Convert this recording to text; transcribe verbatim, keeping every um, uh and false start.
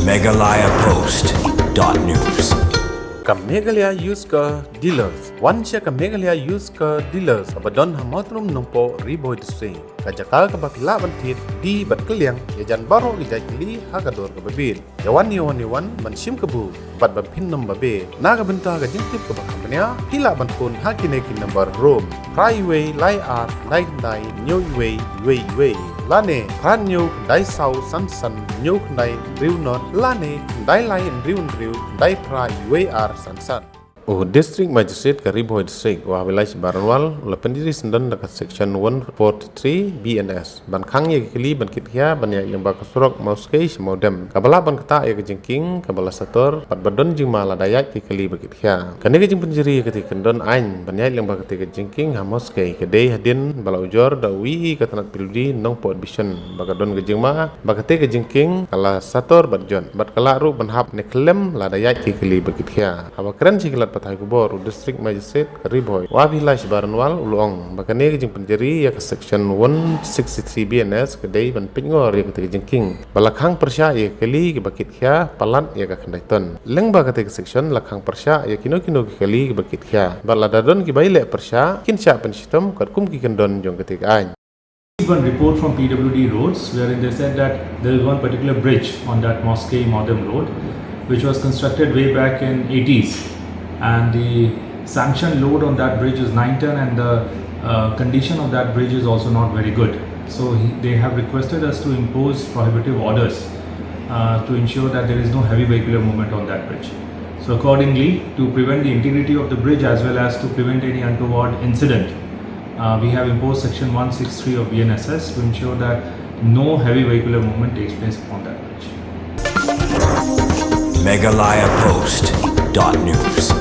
Meghalaya Post dot news. Ka Meghalaya Used Car Dealers. Wan sha ka Meghalaya Used Car Dealers kaba don ha Mawtrum Nongpoh, Ri Bhoi District. Ka jaka kaba phi lah ban thied die bad kylliang ïa jan baroh ki jait kali ha ka dor kaba biang. Ïa wan, ïa wan, ïa wan ban shim kabu bad ban pyndonkam babe. Na ka bynta ka jingtip kaba kham bniah, phi lah ban phone ha kine ki number: rom phra wei lai ar khyndai khyndai hynñiew wei wei wei, lane phra hynñiew khyndai saw san san hynñiew khyndai hynriew nod, lane khyndai lai hynriew hynriew khyndai phra wei ar san san. U District Magistrate ka Ri Bhoi District, u Abhilash Baranwal, u la pynjari syndon da ka Section one forty-three B N S ban khang ïa ki kali ban kit khia ban ïaid lyngba ka surok Mawskei sha Mawdem, kaba lah ban ktah ïa ka jingkieng kaba la sator bad ba don jingma lada ïaid ki kali ba kit khia. Kane ka jingpynjari ïa katei ka kyndon aiñ ban ïaid lyngba katei ka jingkieng ha Mawskei ka dei hadien ba la ujor da uwei ka tnat P W D Nongpoh Division ba ka don ka jingma ba katei ka jingkieng ka la sator bad jot bad ka lah ruh ban hap ne khlem lada ïaid ki kali ba kit khia. Haba kren sha ki lad pathai khubor, u District Magistrate ka Ri Bhoi, u Abhilash Baranwal, u la ong ba kane ka jingpynjari ïa ka Section one sixty-three B N S ka dei ban pynngor ïa katei ka jingkieng ba la khang pyrshah ïa ki kali kiba kit khia palat ïa ka khyndai ton. Lyngba katei ka section la khang pyrshah ïa kino kino ki kali kiba kit khia bad lada don kiba ïaleh pyrshah kin shah pynshitom katkum ki kyndon jong katei ka aiñ. One report from P W D Roads, wherein they said that there is one particular bridge on that Mawskei Mawdem Road, which was constructed way back in eighties, and the sanctioned load on that bridge is nine ton, and the uh, condition of that bridge is also not very good. So he, they have requested us to impose prohibitive orders uh, to ensure that there is no heavy vehicular movement on that bridge. So accordingly, to prevent the integrity of the bridge as well as to prevent any untoward incident, uh, we have imposed Section one six three of B N S S to ensure that no heavy vehicular movement takes place upon that bridge. Meghalaya Post dot news.